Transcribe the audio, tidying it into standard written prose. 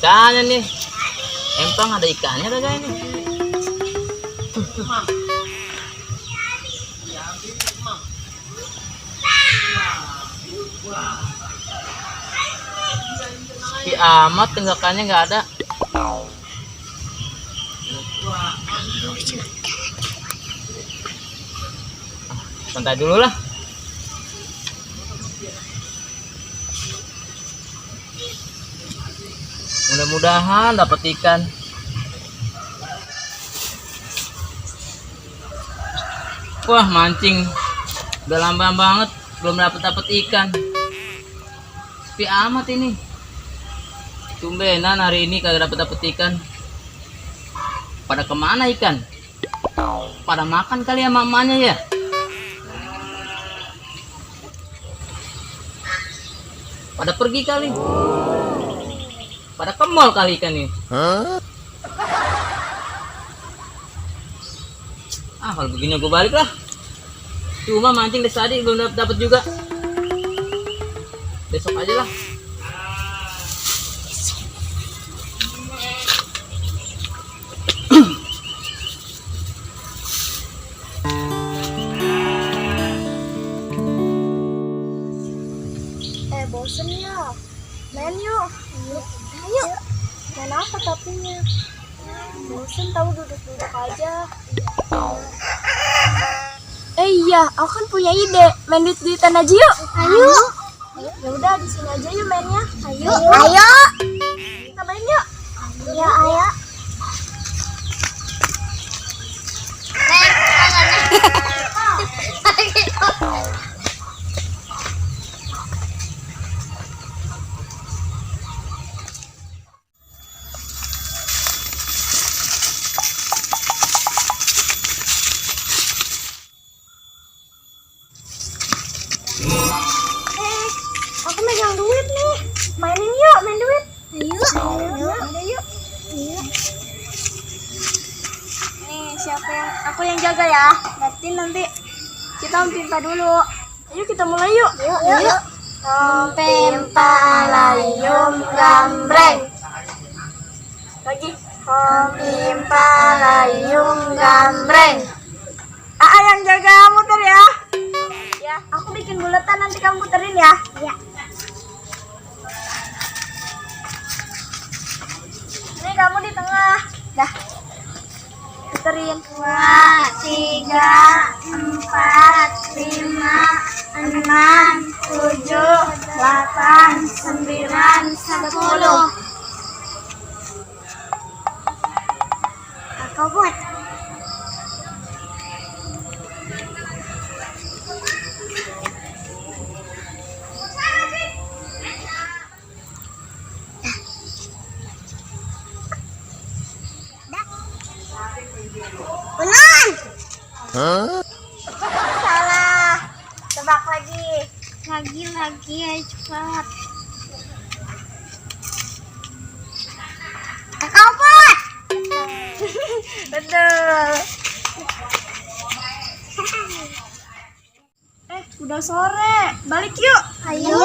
ikannya nih. Empang ada ikannya kagak ini? Sepi amat, tenggakannya nggak ada. Santai dulu lah. Mudah-mudahan dapat ikan. Wah, mancing udah lama banget belum dapat ikan. Sepi amat ini. Tumbenan hari ini kagak dapat ikan. Pada kemana ikan? Pada makan kali ya mamanya ya. Pada pergi kali. Pada ke mall kali ikan nih. Kalau begini gue balik lah. Cuma mancing dari tadi belum dapat juga. Besok aja lah. Bosen ya, main yuk. Ayo, main apa tapinya? Bosen tahu duduk-duduk aja. Iya, aku kan punya ide. Main duit-duitan aja yuk. Ayo. Ya udah di sini aja yuk mainnya. Ayo. Ayo. Kita main yuk. Ayo, ayo. Aku megang duit nih. Mainin yuk, main duit. Ayo. Ayo. Nih, siapa yang aku yang jaga ya. Nanti kita pimpa dulu. Ayo kita mulai yuk. Yuk. Pimpa layum gambreng. Lagi. Pimpa layum gambreng. Yang jaga muter ya. Ya, aku bikin buletan nanti kamu puterin ya. Iya. Ini kamu di tengah. Dah. Puterin. 2, 3, 4, 5, 6, 7, 8, 9, 10. Aku buat. Benar. Salah. Tebak lagi. Lagi ya cepat. Kau buat. Betul. Udah sore. Balik yuk. Ayo.